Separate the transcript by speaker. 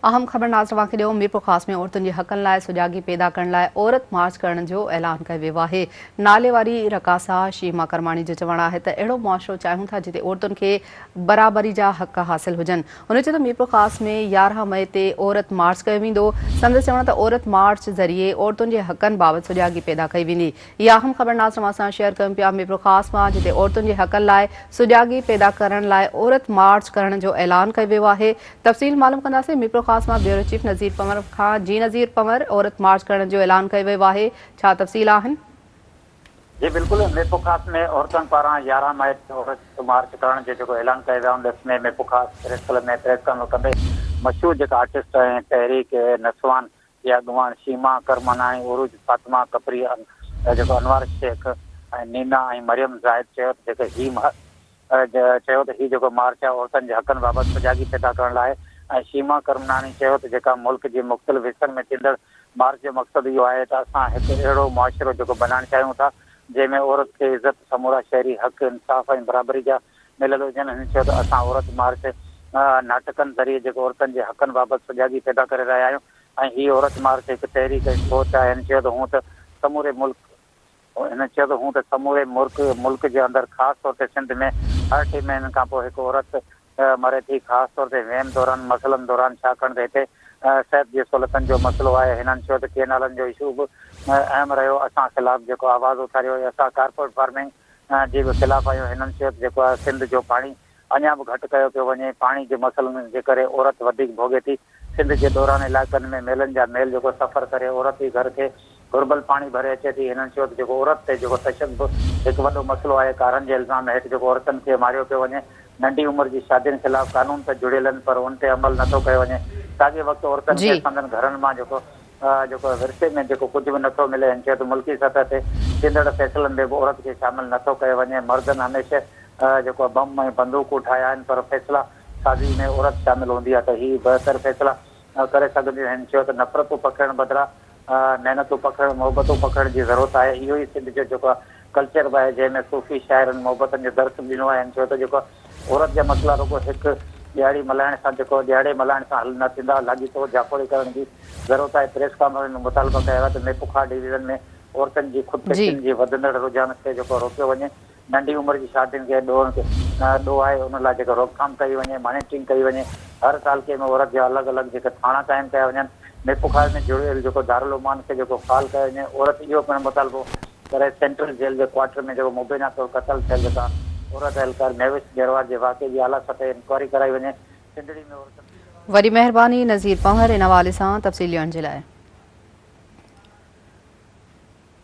Speaker 1: اهم خبر ناز اوهان کي ڏيون ميرپورخاص ۾ عورتن جي حقن لاء سجاڳي پيدا ڪرڻ لاء عورت مارچ ڪرڻ جو اعلان ڪيو ويو آهي. ناليواري رقاصه شيما ڪرماڻي جو چوڻ آهي ته اهڙو معاشرو چاهيون ٿا جتي عورتن کي برابري جا حق حاصل هجن. هن چيو ته ميرپورخاص ۾ 11 مئي تي عورت مارچ ڪيو ويندو. سندس چوڻ ته عورت مارچ ذريعي عورتن جي حقن بابت سجاڳي پيدا ڪئي ويندي. اها اهم خبر ناز اوهان سان شيئر ڪيون پيا ميرپورخاص مان جتي عورتن جي حقن لاء سجاڳي پيدا ڪرڻ لاء عورت مارچ ڪرڻ جو اعلان ڪيو ويو آهي تفصيل معلوم ڪنداسين ميرپورخاص مان بيورو چيف نذير پنور کان جي نذير پنور عورت مارچ ڪرڻ جو اعلان ڪيو ويو آهي ڇا تفصيل آهن؟
Speaker 2: جي بلڪل ميرپورخاص ۾ عورتن پاران 11 مئي تي عورت مارچ ڪرڻ جو جيڪو اعلان ڪيو ويو آهي ان ڏس ۾ Mirpurkhas press club ۾ press conference ڪندي مشهور جيڪا آرٽسٽ ۽ تحريڪ نسوان جي اڳواڻ شيما ڪرمناڻي، عروج فاطمه ڪپري، جيڪو انوار شيخ ۽ نينا ۽ مريم زاهد چيو ته جيڪي هي چيو ته هي جيڪو مارچ آهي عورتن جي حقن بابت سجاڳي پيدا ڪرڻ لاء آهي ۽ شيما ڪرمناڻي چيو ته جيڪا ملڪ جي مختلف حصن ۾ ٿيندڙ مارچ جو مقصد اهو آهي ته اسان هڪ اهڙو معاشرو جيڪو بنائڻ چاهيون ٿا جنهن ۾ عورت کي عزت، سمورا شهري حق، انصاف ۽ برابري جا مليل هجن. هن چيو ته اسان عورت مارچ ناٽڪن ذريعي جيڪو عورتن جي حقن بابت سجاڳي پيدا ڪري رهيا آهيون ۽ هي عورت مارچ هڪ تحريڪ ۽ سوچ آهي. هن چيو ته هون ته سموري ملڪ هن چيو ته هون ته سموري مرڪ ملڪ جي اندر خاص طور تي سنڌ ۾ هر ٽي مهينن کان پوء هڪ عورت مري ٿي خاص طور تي ويم دوران مسئلن دوران ڇاڪاڻ ته هتي صحت جي سهولتن جو مسئلو آهي. هنن چيو ته ڪينالن جو اشو به اهم رهيو اسان خلاف جيڪو آواز اٿاريو اسان ڪارپوريٽ فارمنگ جي به خلاف آهيون، هنن چيو ته جيڪو آهي سنڌ جو پاڻي اڃا به گهٽ ڪيو پيو وڃي، پاڻي جي مسئلن جي ڪري عورت وڌيڪ ڀوڳي ٿي، سنڌ جي ڏورانهن علائقن ۾ ميلن جا ميل جيڪو سفر ڪري عورت ئي گهر کي گهربل پاڻي ڀري اچي ٿي، هنن چيو ته جيڪو عورت تي جيڪو تشدد به هڪ وڏو مسئلو آهي، ڪارن جي الزام هيٺ جيڪو عورتن کي ماريو پيو وڃي، ننڍي عمر جي شادين خلاف قانون ته جڙيل آهن پر ان تي عمل نٿو ڪيو وڃي، ساڳئي وقت عورتن کي سندن گهرن مان جيڪو. جيڪو ورثي ۾ جيڪو ڪجهه به نٿو ملي، هن چيو ته ملڪي سطح تي ٿيندڙ فيصلن ۾ به عورت کي شامل نٿو ڪيو وڃي، مردن هميشه جيڪو بم ۽ بندوقون ٺاهيا آهن پر فيصلا سازي ۾ عورت شامل هوندي آهي ته هي بهتر فيصلا ڪري سگهنديون، هن چيو ته نفرتون پکيڙڻ بدران محنتون پکيڙڻ، محبتون پکيڙڻ جي ضرورت آهي، اهو ئي سنڌ جو جيڪو ڪلچر به آهي جنهن ۾ صوفي شاعرن محبتن جو درس به ڏنو آهي، هن چيو ته جيڪو عورت جا مسئلا رڳو هڪ ڏهاڙي ملهائڻ سان جيڪو ڏهاڙي ملهائڻ سان حل نه ٿيندا، لاڳيتو جاکوڙي ڪرڻ جي ضرورت آهي، پريس ڪانفرنس ۾ مطالبا ڪيا ويا ته ميرپورخاص ڊويزن ۾ عورتن جي خودڪشين جي وڌندڙ رجحان کي جيڪو روڪيو وڃي، ننڍي عمر جي شادين کي ڏوهه آهي ان لاء جيڪو روڪٿام ڪئي وڃي، مانيٽرنگ ڪئي وڃي، هر تعلقي ۾ عورت جا الڳ الڳ جيڪي ٿاڻا قائم ڪيا وڃن، ميرپورخاص ۾ جڙيل جيڪو دارالامان کي جيڪو فعال ڪيو وڃي، عورت اهو پڻ مطالبو ڪري سينٽرل جيل جي ڪوارٽر ۾ جيڪو مبينا طور قتل ٿيل جيڪا عورت اهلڪار مهوش جروار جي واقعي جي اعليٰ سطحي انڪوائري ڪرائي وڃي، سنڌڙي ۾ عورتن.
Speaker 1: وڏي مهرباني نذير پنهور ان حوالي سان تفصيل ڏيڻ جي لاء.